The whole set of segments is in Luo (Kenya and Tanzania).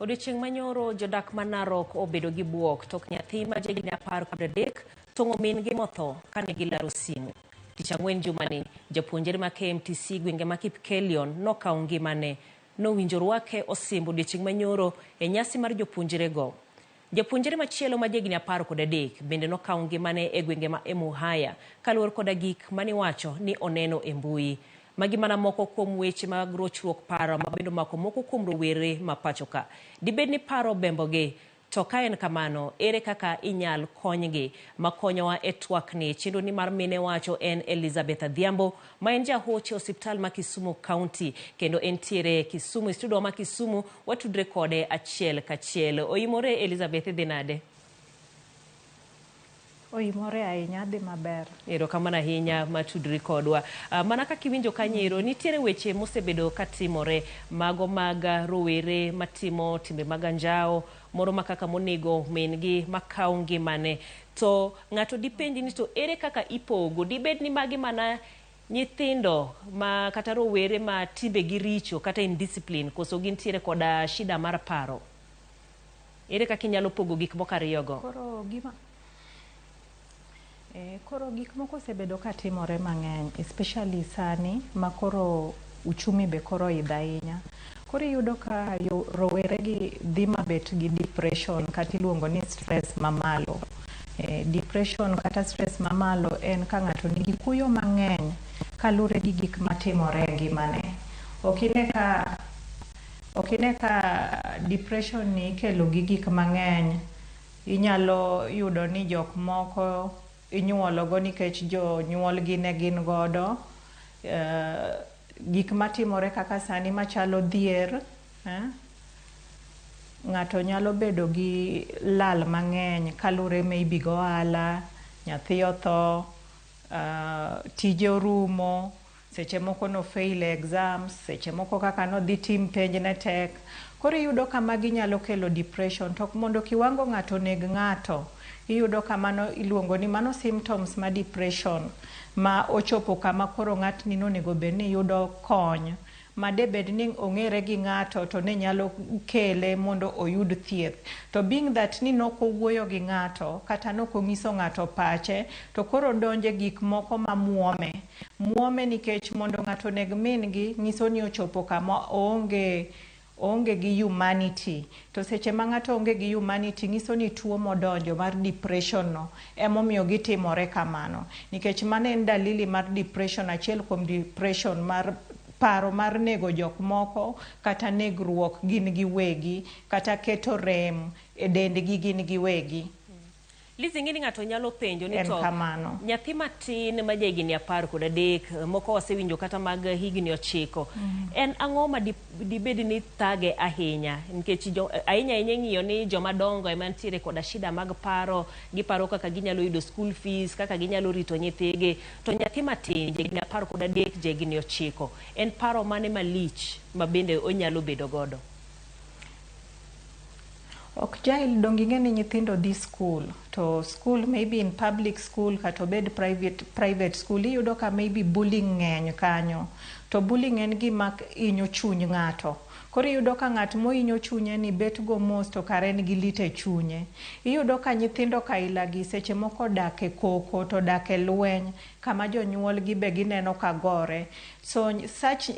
Odiochieng' manyoro jodak ma Narok obedo gi buok tok nyathi ma jahigni 13 tong'o min gi motho kane gilaro simu. Tich ang'wen jumani, japuonjre ma KMTC gwenge ma Kipkelion nokawo ngimane. Nowinjo rwake osimbo odiochieng' manyoro e nyasi mar jopuonjrego. Japuonjre machielo ma jahigni 13 bende nokawo ngimane e gwenge ma Emuhaya kaluwore koda gik maniwacho ni oneno e mbui. Magi mana moko kuom weche mag rochruok paro ma bende omako moko kuom rowere ma pacho ka. Dibed ni paro obembogi? To ka en kamano, ere kaka inyal konygi? Makonyowa e twakni chenro ni mar mine wacho en Elizabeth Adhiambo ma en jahoch e osiptal ma Kisumu County kendo entiere Kisumu e studio ma Kisumu watudre kode achiel kachiel. Oimore Elizabeth, idhi nade? Oimore ahinya, dhi maber. Erokamano ahinya matudri kodwa. Mana kaka iwinjo kanyo nitiere weche mosebedo katimore mago mag rowere matimo timbe mag anjawo, moro ma kaka monego min gi makawo ngimane. To ng'ato dipenji ni to ere kaka ipogo? Dibed ni magi mana nyithindo ma kata rowere ma timbegi richo kata indiscipline koso gintiere koda shida mar paro? Ere kaka inyalo pogo gik moko ariyogo? Koro gik moko osebedo katimore mang'eny, especially sani ma koro uchumi be koro oidho ahinya. Koro iyudo ka rowere gi dhi mabet gi depression kata iluongo ni stress mamalo. Depression kata stress mamalo en ka ng'ato nigi kuyo mang'eny kalure gi gik matimore e ngimane. Ok ine ka depression ni ikelo gi gik mang'eny. Inyalo yudo ni jok moko inyuolo go nikech jonyuolgi ne gin godo. Gik matimore kaka sani machalo dhier, ng'ato nyalo bedo gi lal mang'eny kalure maybe gi ohala, nyathi otho, tije orumo, seche moko no fail e exams, seche moko kaka nodhi tim penj ne tek. Koro iyudo ka magi nyalo kelo depression. To mondo kiwango ng'ato oneg ng'ato, iyudo ka mano iluongo ni mano symptoms ma depression ma ochopo kama koro ng'atni nonego bed ni yudo kony. Ma de bed ni ong'ere gi ng'ato to ne nyalo kele mondo oyud thieth. To being that ni nok owuoyo gi ng'ato kata nok onyiso ng'ato pache, to koro donje gik moko ma muome. Muome nikech mondo ng'ato oneg min gi nyiso ni ochopo kama oonge gi humanity. To seche ma ng'ato onge gi humanity nyiso ni tuo modonjo mar depression no emomiyo gitimore kamano. Nikech mano en dalili mar depression, achiel kuom depression mar paro mar nego jok moko kata negruok gin giwegi kata keto rem e dendgi gin giwegi. Lizzy, ing'e ni ng'ato nyalo penjo ni En to kamano. nyathi matin ma jahigni 13, moko wasewinjo kata mag higni 9, en ang'o ma dibed ni thage ahinya? Nikech ahinya ahinya ing'iyo ni joma dongo ema nitiere koda shida mag paro, giparo kaka ginyalo yudo school fees, kaka ginyalo rito nyithigi. To nyathi matin, jahigni 13, jahigni 9, en paro mane malich ma bende onyalo bedo godo? Ok jail, donge ing'e ni nyithindo dhi school, to school maybe in public school kata obed private school, iyudo ka maybe bullying ng'eny kanyo. To bullying en gima hinyo chuny ng'ato. Koro iyudo ka ng'at mohinyo chunye ni bet go mos to kare en gi lit e chunye. Iyudo ka nyithindo kaila gi seche moko odak e koko to odak e lweny kama jonyuolgi be gineno ka gore. So such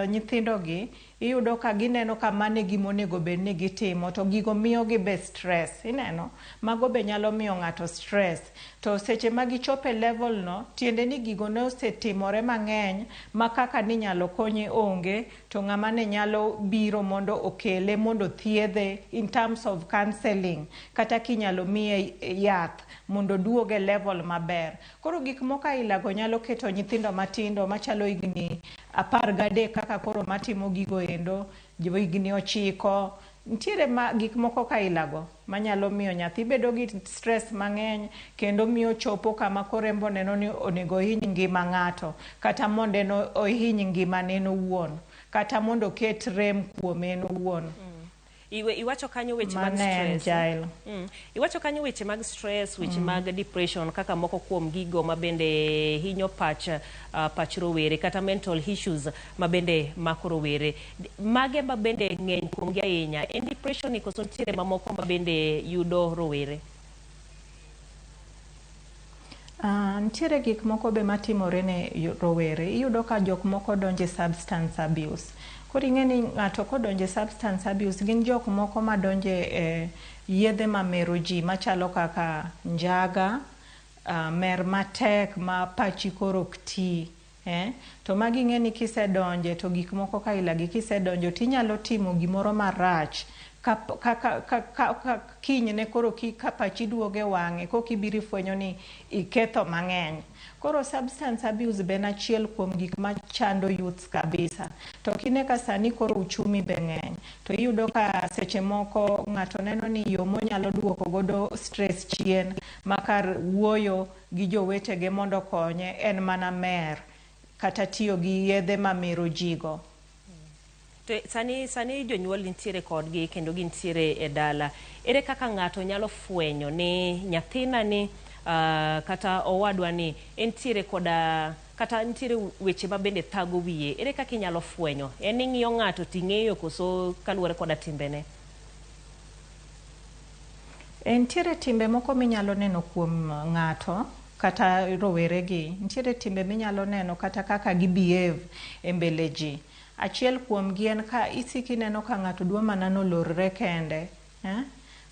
nyithindo gi iyudo ka gineno ka mano e gima onego bed ni gitimo to gigo miyo gi be stress, ineno? Mago be nyalo miyo ng'ato stress. To seche ma gichopo e level no, tiende ni gigo ne osetimore mang'eny ma kaka ninyalo konye onge, to ng'ama ne nyalo biro mondo okele mondo thiedhe in terms of counseling kata kinyalo miye yath mondo oduog e level maber. Koro gik moko aila go nyalo keto nyithindo matindo machalo higni 13 kaka koro matimo gigo endo, higni 9, nitiere ma gik moko kaila go manyalo miyo nyathi bedo gi stress mang'eny kendo miyo chopo kama koro en be oneno ni onego ohiny ngima ng'ato kata mondo en ohiny ngimane en owuon kata mondo oket rem kuome en owuon. Iwacho kanyo weche mag Mano en stress. Jael. Iwacho kanyo weche mag stress, weche mag depression kaka moko kuom gigo ma bende hinyo pach rowere kata mental issues ma bende mako rowere. Mage ma bende ng'eny kuomgi ahinya? En depression ni koso nitiere mamoko ma bende yudo rowere? Nitiere gik moko be matimore ne rowere. Iyudo ka jok moko donje substance abuse. Koro ing'e ni ng'ato kodonje substance abuse gin jok moko madonje e yedhe mamero ji machalo kaka njaga, mer matek ma pachi koro ok ti. To magi ing'e ni kisedonje to gik moko kaila gi kisedonjo tinyalo timo gimoro marach ka kinyne koro ka pachi duogo e wang'e koka ibiro ifwenyo ni iketho mang'eny. Koro substance abuse be en achiel kuom gik machando youths kabisa. To kine ka sani koro uchumi be ng'eny, to iyudo ka seche moko ng'ato neno ni yo monyalo duoko godo stress chien ma kar wuoyo gi jowetege mondo okonye en mana mer kata tiyo gi yedhe mamero ji go. To sani jonyuol nitiere kodgi kendo gintiere e dala. Ere kaka ng'ato nyalo fwenyo ni nyathina ni kata owadwa ni entiere koda kata nitiere weche ma bende thago wiye? Ere kaka inyalo fwenyo? En ni ing'iyo ng'ato ting'eyo koso kaluwore koda timbene? Nitiere timbe moko minyalo neno kuom ng'ato kata rowere gi. Nitiere timbe minyalo neno kata kaka gi behave e mbele ji. Achiel kuom gi en ka isiko ineno ka ng'ato dwa mana nolorre kende.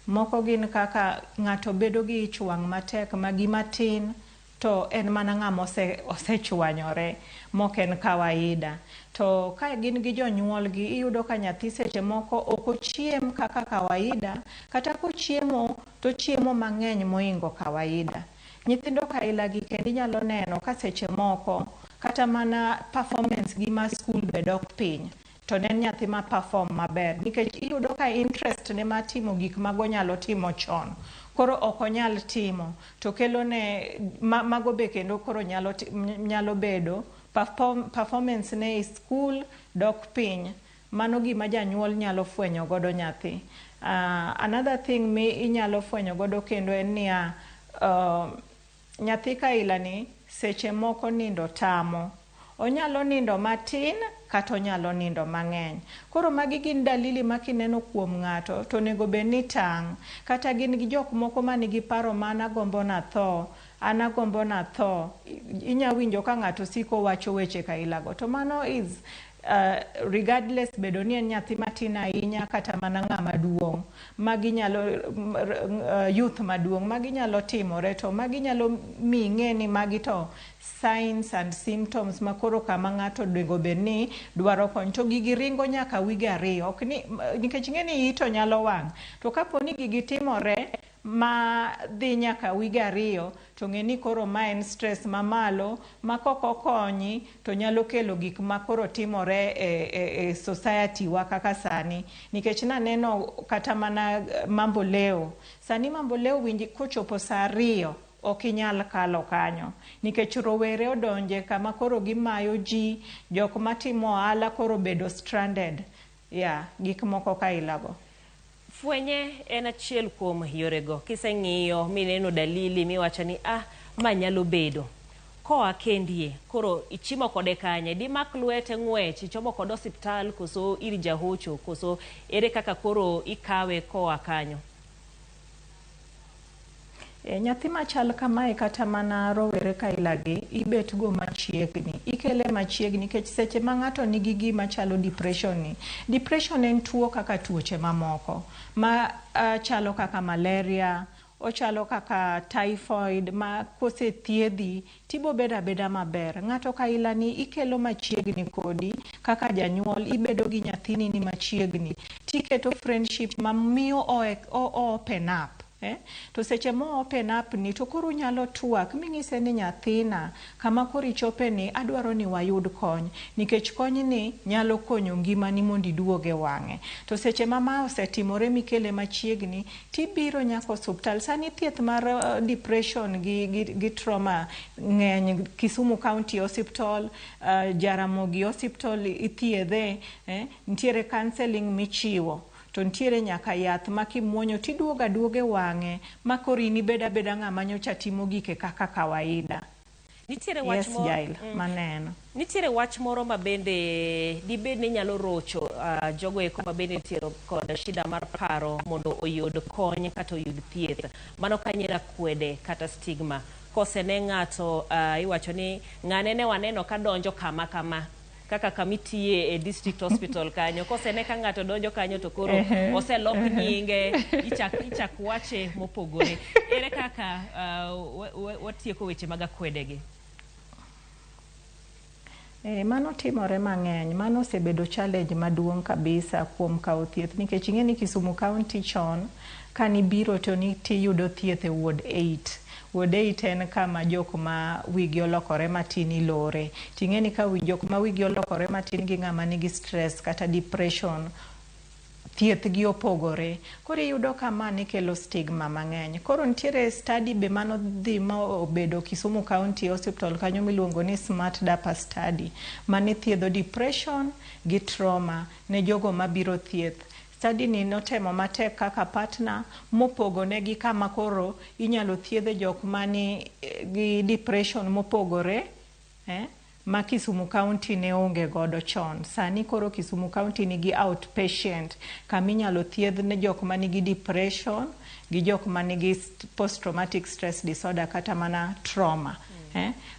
Moko gin kaka ng'ato bedo gi ich wang' matek ma gima tin to en mana ng'ama osechwanyore mok en kawaida. To ka gin gi jonyuolgi iyudo ka nyathi seche moko ok ochiem kaka kawaida, kata kochiemo to ochiemo mang'eny moingo kawaida. Nyithindo kaila gi kendo inyalo neno ka seche moko kata mana performance gi mar skul be dok piny. To ne en nyathi ma perform maber nikech iyudo ka interest ne mar timo gik mago nyalo timo chon koro ok onyal timo to kelo ne mago be kendo koro nyalo bedo performance ne e skul dok piny. Mano gima janyuol nyalo fwenyo godo nyathi. Another thing mi inyalo fwenyo godo kendo en niya, nyathi kaila ni seche moko nindo tamo. Onyalo nindo matin kata onyalo nindo mang'eny. Koro magi gin dalili ma kineno kuom ng'ato to onego bed ni tang'. Kata gin gi jok moko manigi paro ma an agombo natho, an agombo natho. Inya winjo ka ng'ato siko wacho weche kaila go. To mano is regardless bedo ni en nyathi matin ahinya kata mana ng'ama duong'. Magi nyalo youth maduong', magi nyalo timore to magi nyalo mi ing'e ni magi to signs and symptoms ma koro kama ng'ato onego bed ni dwaro kony. To gigi ringo nyaka wige 2, ok ni nikech ing'e ni iyi to nyalo wang'. To kapo ni gigi timore ma dhi nyaka wige 2 to ng'e ni koro ma en stress mamalo ma kok okonyi to nyalo kelo gik ma koro timore e society wa kaka sani. Nikech naneno kata mana Mambo Leo. Sani Mambo Leo winji kochopo saa 2 ok inyal kalo kanyo nikech rowere odonje kama koro gimayo ji, jok matimo ohala koro bedo stranded. Yeah, gik moko kaila go. Fwenye en achiel kuom yorego. Kiseng'iyo mineno dalili miwacho ni ma nyalo bedo. Koa kendie, koro ichimo kode kanye? Dimak lwete ng'wech, ichomo kode osiptal koso ir jahocho, koso ere kaka koro ikawe koa kanyo? Nyathi machal kamae kata mana rowere kaila gi ibet go machiegni, ikele machiegni nikech seche ma ng'ato nigi gima chalo depression ni, depression en tuo kaka tuoche mamoko ma chalo kaka malaria, ochalo kaka typhoid ma kosethiedhi tibo bedo abeda maber. Ng'ato kaila ni ikelo machiegni kodi kaka janyuol, ibedo gi nyathini ni machiegni tiketo friendship ma miyo o open up. To seche mo open up ni to koro unyalo twak ming'ise ni nyathina kama koro ichope ni adwaro ni wayud kony nikech kony ni nyalo konyo ngimani mondo iduog e wang'e. To seche ma ma osetimore mikele machiegni tibiro nyaka osuptal. Sani thieth mar depression gi trauma ng'eny. Kisumu County Hospital, Jaramogi Hospital ithiedhe, nitiere counseling michiwo. To nitiere nyaka yath ma kimuonyo tiduogo aduoga e wang'e ma koro in ibed abeda ng'ama nyocha timo gike kaka kawaida. Nitiere wach Yes, moro Jael, maneno. Nitiere wach moro ma bende dibed ni nyalo rocho jogo eko ma bende nitiere kod shida mar paro mondo oyud kony kata oyud thieth. Mano kanyo en akwede kata stigma. Kosene ng'ato iwacho ni ng'ane ne waneno ka donjo kama kama kaka kamitiye e district hospital kanyo. Kosene ka ng'ato donjo kanyo to koro oselok nyinge, ichak wache mopogore. Ere kaka watieko weche mag akwedegi? Mano timore mang'eny. Mano osebedo challenge maduong' kabisa kuom kawo thieth nikech ing'e ni Kisumu County chon kanibiro to tiyudo thieth e ward 8. Ward 8 en kama jok ma wigi olokore matin ilore. Ting'e ni ka jok ma wigi olokore matin gi ng'ama nigi stress kata depression, thieth gi opogore. Koro iyudo ka ma ne kelo stigma mang'eny. Koro nitiere study be manodhi ma obedo Kisumu County Hospital kanyo miluongo ni Smart Dapa Study mane thiedho depression gi trauma ne jogo mabiro thieth. Study ni notemo matek kaka partner mopogo negi kama koro inyalo thiedhe jok mani gi depression mopogore, ma Kisumu County ne onge godo chon. Sani koro Kisumu County nigi outpatient kama inyalo thiedh ne jok manigi depression gi jok manigi post traumatic stress disorder kata mana trauma.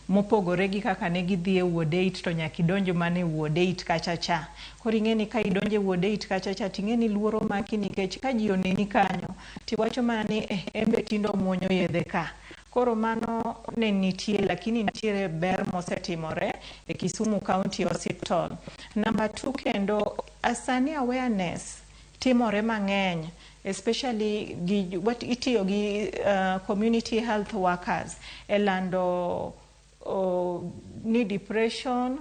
Mopogore gi kaka ne gidhi e ward 8 to nyaka idonj mana e ward 8 kacha cha. Koro ing'e ni ka idonjo e ward 8 kacha cha ting'e ni luoro maki nikech ka ji oneni kanyo tiwacho mana ni embe tindo muonyo yedhe ka. Koro mano ne nitie, lakini nitiere ber mosetimore e Kisumu County Hospital. Number 2 kendo, sani awareness timore mang'eny, especially gi what itiyo gi community health workers e lando ni depression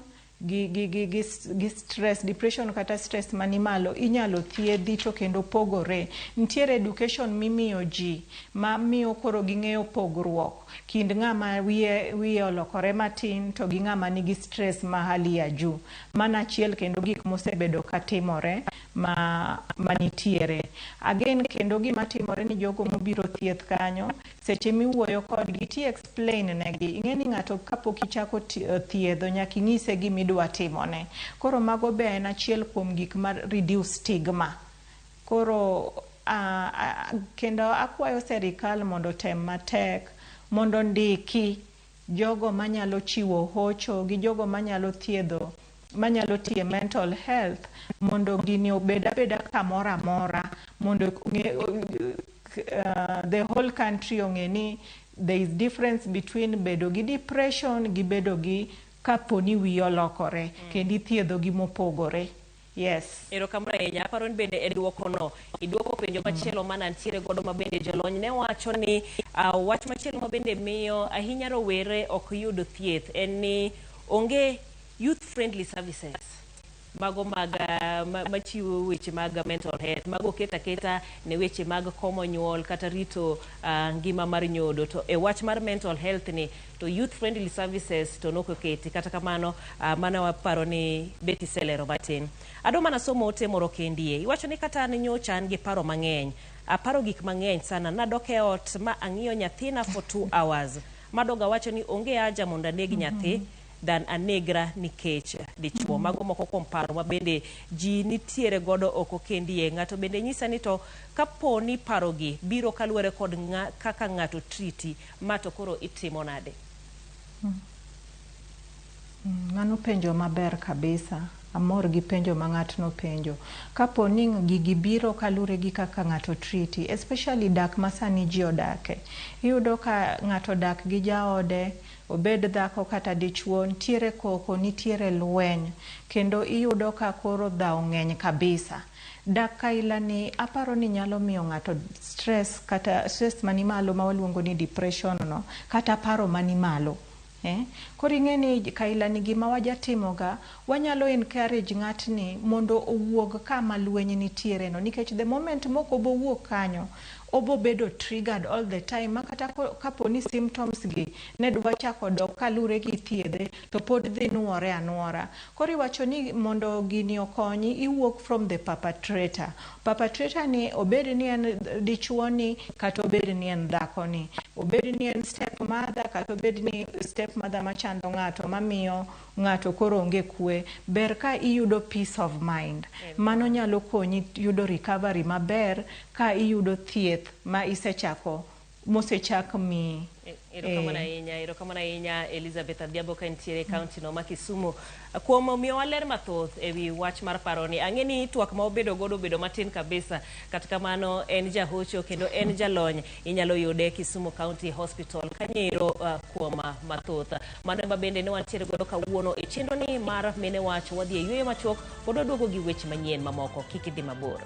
gi stress, depression kata stress mani malo inyalo thiedhi to kendo pogore. Nitiere education mimiyo ji ma miyo koro ging'eyo pogruok kind ng'ama wiye olokore matin to gi ng'ama nigi stress ma hali ya juu. Mano achiel kendo gik mosebedo katimore ma manitiere. Again kendo gima timore ni jogo mobiro thieth kanyo seche miwuoyo kodgi ti explain negi. Ing'e ni ng'ato kapok ichako thiedho nyaka inyise gima idwa timone. Koro mago be en achiel kuom gik ma reduce stigma. Koro kendo akwayo serikal mondo otem matek mondo ndiki jogo manyalo chiwo hocho gi jogo manyalo thiedho manyalo tiye mental health mondo gini obed abeda kamoro amora mondo the whole country ong'e ni there is difference between bedo gi depression gi bedo gi kaponi wiyi olokore kendo ithiedho gi mopogore. Yes. Erokamano ahinya. Aparo ni bende e duoko no, iduoko penjo machielo mana nitiere godo ma bende jolony ne wacho ni wach machielo ma bende miyo ahinya rowere ok yud thieth en ni onge youth friendly services mago mag machiwo weche mag mental health, mago oket aketa ne weche mag komo nyuol kata rito ngima mar nyodo. To e wach mar mental health ni to youth friendly services to nok oketi. Kata kamano mano waparo ni beti selero matin. Adwa mana somo ote moro kendie. Iwacho ni kata an nyocha an gi paro mang'eny. Aparo gik mang'eny sana. Nadok e ot ma ang'iyo nyathina for 2 hours. Madoga wacho ni onge haja mondo aneg nyathi than anegra nikech dichuo. Mago moko kuom paro ma bende ji nitiere godo oko kendie. Ng'ato bende nyisa ni to kapo ni parogi biro kaluwore kod kaka ng'ato triti, ma to koro itimo nade? Mano penjo maber kabisa. Amor gi penjo ma ng'atno penjo. Kapo ni gigi biro kalure gi kaka ng'ato triti, especially dak ma sani ji odake. Iyudo ka ng'ato dak gi jaode, obed dhako kata dichuo, nitiere koko, nitiere lweny, kendo iyudo ka koro dhawo ng'eny kabisa. Dak kaila ni aparo ni nyalo miyo ng'ato stress kata stress mani malo ma waluongo ni depression no, kata paro mani malo. Koro ing'e ni kaila ni gima wajatimoga, wanyalo encourage ng'atni mondo owuog kama lweny nitiere no, nikech the moment mok obowuok kanyo, Obo bedo triggered all the time ma kata kapo ni symptoms gi ne dwa chako dok kalure gi thiedhe, to pod dhi nuore anuora. Koro iwacho ni mondo gini okonyi, iwuok from the perpetrator. Perpetrator ni, obed ni en dichuo ni kata obed ni en dhako ni, obed ni en step mother kata obed ni step mother machando ng'ato, mamiyo ng'ato koro onge kwe, ber ka iyudo peace of mind. Mano nyalo konyi yudo recovery maber ka iyudo thieth ma isechako, mosechak miyi. Erokamano ahinya, erokamano ahinya, Elizabeth Adhiambo, ka nitiere e kaunti no ma Kisumu, kuom miyowa ler mathoth ewi wach mar paroni. Ang'e ni twak ma obedo godo obedo matin kabisa, kata kamano en jahocho kendo en jalony. Inyalo yude Kisumu County Hospital kanyo kuom mathoth. Mano ema bende ne wantiere godo kawuono e chenro ni mar Mine Wach. Wadhi e yueyo machuok, pod waduogo gi weche manyien mamoko. Kik idhi mabor.